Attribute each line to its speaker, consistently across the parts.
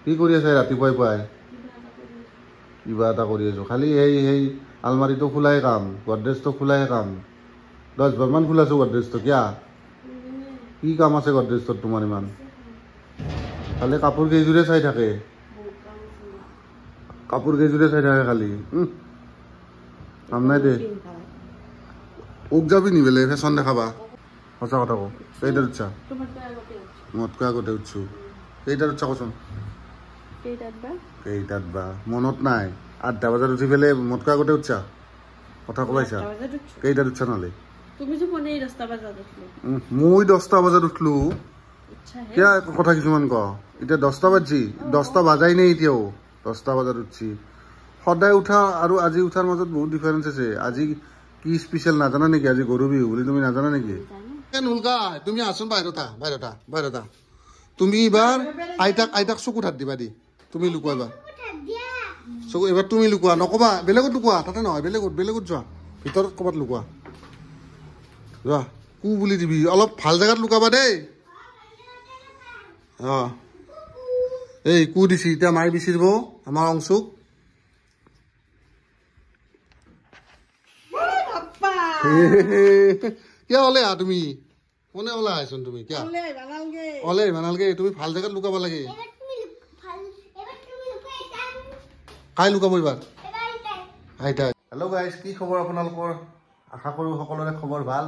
Speaker 1: কি কৰি আছে ৰাতিপুৱাই পুৱাই? কিবা এটা কৰি আছো। খালি সেই আলমাৰিটো খোলাই কাম, গডৰেজটো খোলাই কাম। 10 বাৰমান খোলাছো গডৰেজটো। কিয়া কি কাম আছে গডৰেজটোত তোমাৰ ইমান? খালি কাপোৰ কেইযোৰে চাই থাকে, কাপোৰ কেইযোৰে চাই থাকে খালি। কাম নাই দে। ওক যাবি নি বেলেগ ফেশ্বন দেখাবা? সঁচা কথা কওঁ, কেইটাত উঠছা? মোতকৈ আগতে উঠছো। কেইটাত উঠছা কচোন? কেইটাত বা মনত নাই। 8টা বজাত উঠি পেলাই মোতকৈ আগতে উঠছা, কথা কবাইছা। কেইটাত উঠছা নহ'লে? মই 10টা বজাত উঠলো। কিয় কথা কিছুমান ক। এতিয়া 10টা বাজছি, 10টা বাজাই নাই এতিয়াও। 10টা বজাত উঠছি। সদায় উঠা আৰু আজি উঠাৰ মাজত বহুত ডিফাৰেঞ্চ আছে। আজি কি স্পেচিয়েল নাজানা নেকি? আজি গৰু বিহু বুলি তুমি নাজানা নেকি? নুলকা, তুমি আছোন বাহিৰত আহ, বাহিৰত আহ, বাহিৰত আহ। তুমি এইবাৰ আইতাক চকুত হাত দিবা দি। তুমি লুকুৱাবা চকু এইবাৰ, তুমি লুকুৱা, নকবা, বেলেগত লুকুৱা, তাতে নহয়, বেলেগত, বেলেগত যোৱা, ভিতৰত ক'ৰবাত লুকুৱা যোৱা। কু বুলি দিবি, অলপ ভাল জেগাত লুকাবা দেই। অঁ, এই কু দিছি, এতিয়া মায়ে বিচাৰিব আমাৰ অংশুক। কিয় ওলাই আহা তুমি? কোনে ওলাই আহাচোন তুমি? কিয় ওলাই আহিবা নালাগে, তুমি ভাল জেগাত লুকাব লাগে। কাই লুকাব এইবাৰ? আইতা। হেল্ল' গাইজ, কি খবৰ আপোনালোকৰ? আশা কৰোঁ সকলোৰে খবৰ ভাল।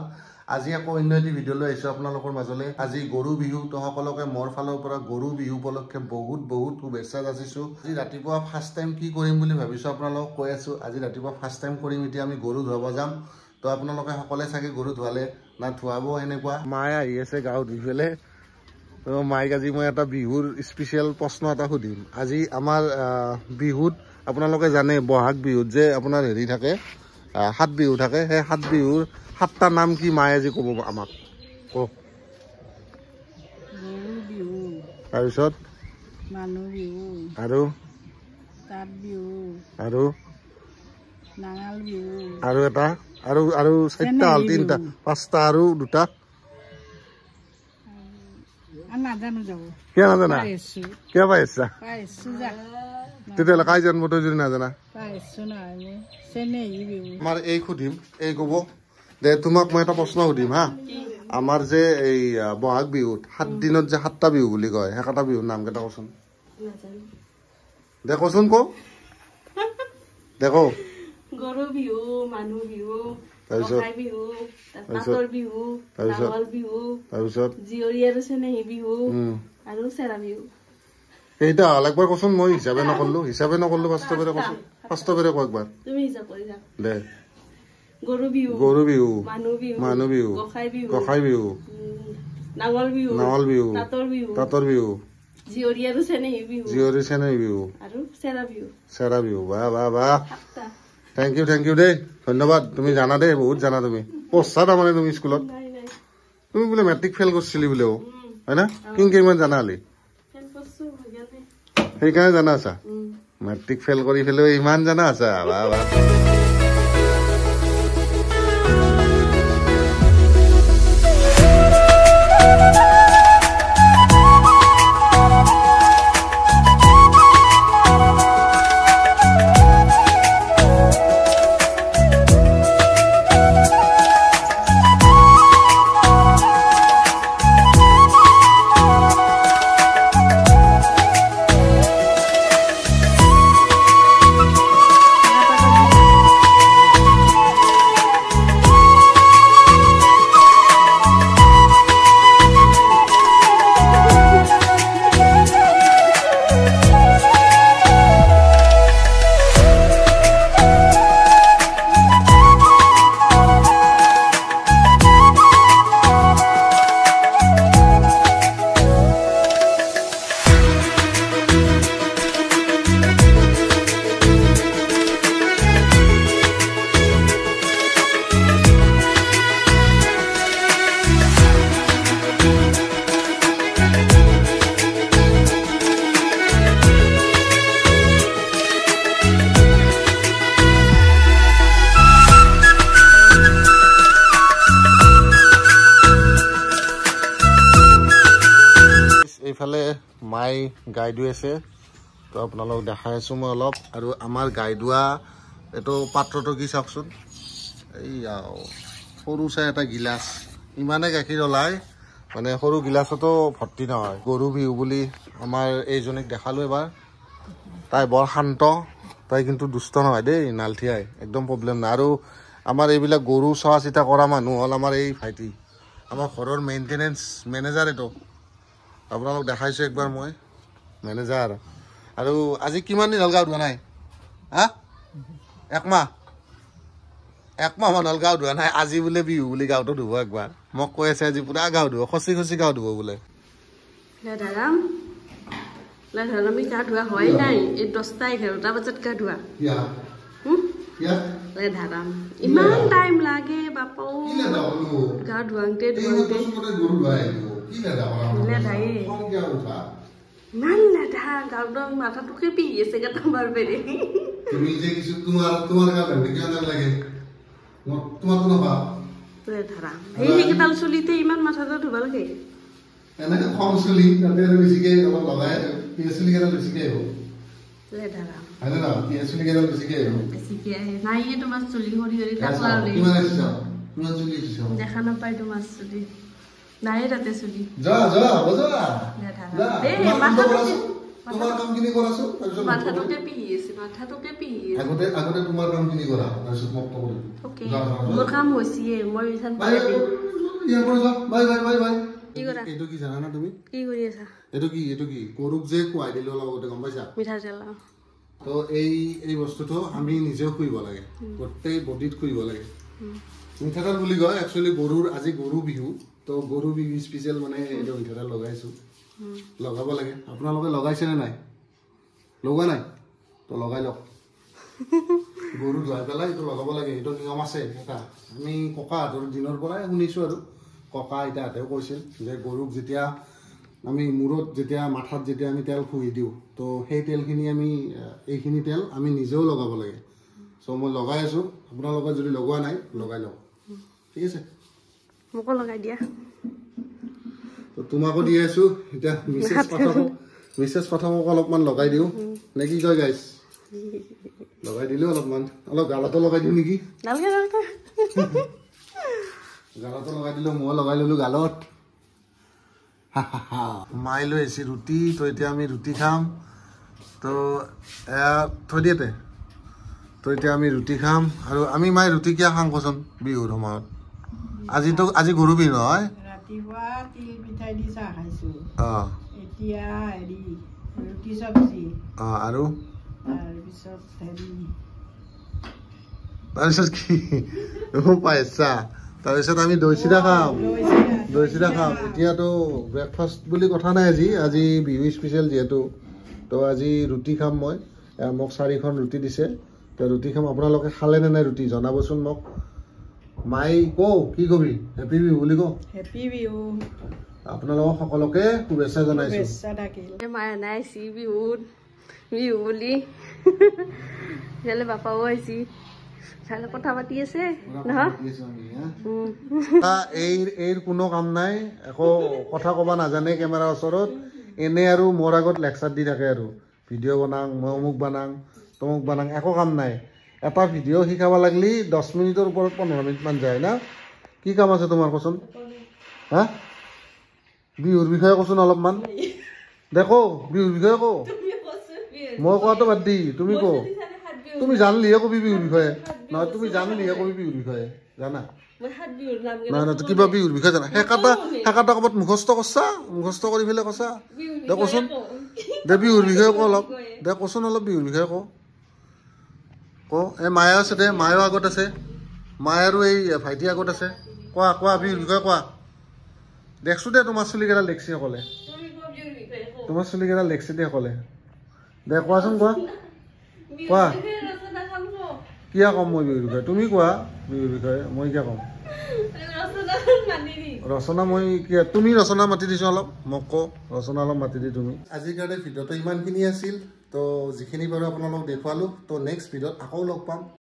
Speaker 1: আজি আকৌ অন্য এটি ভিডিঅ' লৈ আহিছোঁ আপোনালোকৰ মাজলৈ। আজি গৰু বিহু, তো সকলোকে মোৰ ফালৰ পৰা গৰু বিহু উপলক্ষে বহুত বহুত শুভেচ্ছা যাচিছোঁ। আজি ৰাতিপুৱা ফাৰ্ষ্ট টাইম কি কৰিম বুলি ভাবিছোঁ আপোনালোকক কৈ আছোঁ। আজি ৰাতিপুৱা ফাৰ্ষ্ট টাইম কৰিম, এতিয়া আমি গৰু ধুৱাব যাম। তো আপোনালোকে সকলোৱে চাগে গৰু ধুৱালে না ধুৱাব সেনেকুৱা। মায়ে আহি আছে গাঁও ধুই পেলাই। তো মাইক আজি মই এটা বিহুৰ স্পেচিয়েল প্ৰশ্ন এটা সুধিম। আজি আমাৰ বিহুত আপোনালোকে জানে বহাগ বিহুত যে আপোনাৰ হেৰি থাকে, সাত বিহু থাকে। সেই সাত বিহুৰ 7টা নাম কি মায়ে আজি ক'ব আমাক? কওক।
Speaker 2: গৰু বিহু,
Speaker 1: তাৰপিছত
Speaker 2: মানুহ বিহু,
Speaker 1: আৰু
Speaker 2: তাঁত বিহু,
Speaker 1: আৰু
Speaker 2: নাঙল বিহু,
Speaker 1: আৰু এটা, আৰু আৰু 4টা হ'ল, 3টা, 5টা আৰু 2টা।
Speaker 2: নাজানো যাব।
Speaker 1: কিয় নাজানা? কিয় পাই আছা? তেতিয়াহ'লে কাই জানিব তই যদি নাজানা? আমাৰ এই সুধিম, এই ক'ব দে। তোমাক মই এটা প্ৰশ্ন সুধিম হা। আমাৰ যে এই বহাগ বিহুত 7 দিনত যে 7টা বিহু বুলি কয়, সেই 7টা বিহুৰ নাম কেইটা কচোন দে। কচোন, কওঁ দে, কওঁ।
Speaker 3: গৰু বিহু, মানুহ বিহু, গোসাঁই বিহু, তাঁতৰ বিহু, নাঙল বিহু,
Speaker 1: তাৰপিছত
Speaker 3: জীয়ৰী আৰু চেনেহী বিহু, আৰু চেৰা বিহু।
Speaker 1: কেইটা হ'ল একবাৰ কচোন? মই হিচাপে নকৰিলো, হিচাপে নকৰিলো। ফাৰ্ষ্টবাৰে কচোন, ফাৰ্ষ্টবাৰে কওঁ একবাৰ।
Speaker 3: তুমি হিচাপ কৰি যা
Speaker 1: দে।
Speaker 3: গৰু বিহু,
Speaker 1: গৰু বিহু,
Speaker 3: মানুহ বিহু,
Speaker 1: মানুহ বিহু,
Speaker 3: গোসাঁই বিহু,
Speaker 1: গোসাঁই বিহু,
Speaker 3: নাঙল বিহু,
Speaker 1: নাঙল বিহু,
Speaker 3: তাঁতৰ বিহু,
Speaker 1: তাঁতৰ বিহু,
Speaker 3: জীয়ৰী আৰু চেনেহী বিহু,
Speaker 1: জীয়ৰী চেনেহী বিহু,
Speaker 3: আৰু চেৰা বিহু।
Speaker 1: চেৰা বিহু। বাহ বাহ বাহ, thank U, thank U দেই, ধন্যবাদ। তুমি জানা দেই, বহুত জানা তুমি। পঢ়ছা তাৰমানে তুমি স্কুলত? তুমি বোলে মেট্ৰিক ফেইল কৰিছিলি বোলে, হয় না? কিনকে ইমান জানা হ'লি? সেইকাৰণে জানা আছা? মেট্ৰিক ফেইল কৰি পেলাইও ইমান জানা আছা, বাহ বাহ। এইফালে মায়ে গাই ধুই আছে। তো আপোনালোক দেখাই আছোঁ মই অলপ। আৰু আমাৰ গাই ধোৱা এইটো পাত্ৰটো কি চাওকচোন, এইয়া সৰু চাই এটা গিলাচ, ইমানে গাখীৰ ওলায় মানে সৰু গিলাচতো ভৰ্তি নহয়। গৰু বিহু বুলি আমাৰ এইজনীক দেখালোঁ এবাৰ। তাই বৰ শান্ত, তাই কিন্তু দুষ্ট নহয় দেই, নালথিয়াই একদম প্ৰব্লেম নাই। আৰু আমাৰ এইবিলাক গৰু চোৱা চিতা কৰা মানুহ হ'ল আমাৰ এই ভাইটি, আমাৰ ঘৰৰ মেইনটেনেঞ্চ মেনেজাৰ। এইটো আপোনালোক দেখাইছোঁ একবাৰ মই, মেনেজাৰ। আৰু আজি কিমান দিন হ'ল গা ধোৱা নাই? হা, একমাহ, একমাহ মান হ'ল গা ধোৱা নাই। আজি বোলে বিহু বুলি গাঁৱতো ধুব একবাৰ। মোক কৈ আছে আজি পুৰা গাও ধুব, খচি খচি গাও ধুব বোলে।
Speaker 3: আমি গা ধোৱা হোৱাই নাই, এই 10টা 11টা বজাত গা ধোৱা। ইমান টাইম লাগে বাপা, গা ধুৱাওঁতে ধুৱাওঁতে ইমান লেধা গাঁৱত মাথাটোকে পিহি আছে তোমাৰ বেৰে। সেইকেইডাল চুলিতে ইমান মাথাটো ধুব লাগে। তোমাৰ চুলি সৰি সৰি দেখা নাপায়, তোমাৰ চুলি নাই তাতে চুলি। মাথাটোকে পিহি আছে, মাথাটোকে পিহি মোৰ কাম হৈছে। মই
Speaker 1: এইটো কি জানা না তুমি
Speaker 3: কি কৰি আছা?
Speaker 1: এইটো কি, এইটো কি গৰুক যে খুৱাই দিলো অলপ আগতে, গম পাইছা?
Speaker 3: মিঠাতেল।
Speaker 1: তো এই এই বস্তুটো আমি নিজেও খুৱাব লাগে, গোটেই বডিত খুৱাব লাগে। মিঠাতেল বুলি কয় একচুৱেলি গৰুৰ। আজি গৰু বিহু, তো গৰু বিহু স্পেচিয়েল মানে এইটো মিঠাতেল লগাইছো, লগাব লাগে। আপোনালোকে লগাইছেনে নাই? লগোৱা নাই তো লগাই লওক। গৰু ধুৱাই পেলাই এইটো লগাব লাগে, এইটো নিয়ম আছে এটা। আমি ককাহঁতৰ দিনৰ পৰাই শুনিছোঁ আৰু ককা আইতাহঁতেও কৈছিল যে গৰুক যেতিয়া আমি মূৰত যেতিয়া মাথাত যেতিয়া আমি তেল ঘঁহি দিওঁ, তো সেই তেলখিনি আমি এইখিনি তেল আমি নিজেও লগাব লাগে। চ' মই লগাই আছোঁ, আপোনালোকে যদি লগোৱা নাই লগাই লওক, ঠিক আছে?
Speaker 3: মোকো লগাই দিয়া।
Speaker 1: তো তোমাকো দি আছোঁ এতিয়া। মিছেছ পাঠকক, মিছেছ পাঠকক অলপমান লগাই দিওঁ নে কি কয় গাইছ? লগাই দিলোঁ অলপমান, অলপ গালতো লগাই দিওঁ নেকি? গালতো লগাই দিলোঁ, ময়ো লগাই ল'লোঁ গালত। মায়ে লৈ আহিছে ৰুটি, তো এতিয়া আমি ৰুটি খাম। তো এয়া থৈ দিয়াতে। তো এতিয়া আমি ৰুটি খাম। আৰু আমি মায়ে ৰুটি কিয় খাম কচোন বিহুৰ সময়ত? আজিতো আজি গৰু বিহু নহয়।
Speaker 2: ৰাতিপুৱা তিল পিঠা দি চাহ খাইছোঁ।
Speaker 1: অঁ,
Speaker 2: এতিয়া হেৰি ৰুটি চব্জি।
Speaker 1: অঁ, আৰু
Speaker 2: তাৰপিছত হেৰি
Speaker 1: তাৰপিছত কি পাইছা? তাৰপিছত আমি দৈ চিৰা খাম, দৈ চিৰা খাম। এতিয়াতো ব্ৰেকফাষ্ট বুলি কথা নাই আজি, আজি বিহু স্পেচিয়েল যিহেতু, তো আজি ৰুটি খাম মই। মোক 4খন ৰুটি দিছে, তো ৰুটি খাম। আপোনালোকে খালে নে নাই ৰুটি জনাবচোন মোক। মাই কওঁ কি কবি? হেপী বিহু বুলি কওঁ।
Speaker 2: হেপী বিহু
Speaker 1: আপোনালোকক সকলোকে শুভেচ্ছা জনাইছোঁ।
Speaker 3: মায়ে নাই আহিছি বিহুত, বিহু বুলি বাপাও আহিছি, কথা পাতি আছে।
Speaker 1: এইৰ কোনো কাম নাই, একো কথা ক'ব নাজানে কেমেৰাৰ ওচৰত, এনে আৰু মোৰ আগত লেকচাৰ দি থাকে আৰু ভিডিঅ' বনাং, মই অমুক বানাং তমুক বানাং, একো কাম নাই। এটা ভিডিঅ' শিকাব লাগিলে 10 মিনিটৰ ওপৰত 15 মিনিটমান যায় না? কি কাম আছে তোমাৰ কচোন? হা, বিহুৰ বিষয়ে কচোন অলপমান। দে কওঁ বিহুৰ বিষয়ে কওঁ। মই কোৱাটো বাদ দি তুমি কওঁ। তুমি জানলিহে কবি বিহুৰ বিষয়ে, নহয় তুমি জানলিহে কবি বিহুৰ বিষয়ে, জানা নাই? নাই কিবা বিহুৰ বিষয়ে জানা? সেকাটা ক'ৰবাত মুখস্থ কৰছা, মুখস্থ কৰি পেলাই কৈছা। দে কচোন, দে বিহুৰ বিষয়ে কওঁ অলপ, দে কচোন অলপ বিহুৰ বিষয়ে কওঁ। কওঁ। এই মায়ে আছে দে, মায়েও আগত আছে, মায়ে আৰু এই ভাইটি আগত আছে। কোৱা কোৱা বিহুৰ বিষয়ে কোৱা। দেখছো দে তোমাৰ চুলিকেইডাল দেখছি সকলে, তোমাৰ চুলিকেইডাল দেখছি দে সকলে। দে কোৱাচোন, কোৱা কোৱা। কিয় ক'ম মই বিহুৰ বিষয়ে? তুমি কোৱা বিহুৰ বিষয়ে, মই কিয় ক'ম? ৰচনা মই কিয়, তুমি ৰচনা মাতি দিছো অলপ, মোক কওঁ ৰচনা অলপ মাতি দি তুমি। আজিৰ কাৰণে ভিডিঅ'টো ইমানখিনি আছিল, তো যিখিনি বাৰু আপোনালোক দেখুৱালোঁ। তো নেক্সট ভিডিঅ'ত আকৌ লগ পাম।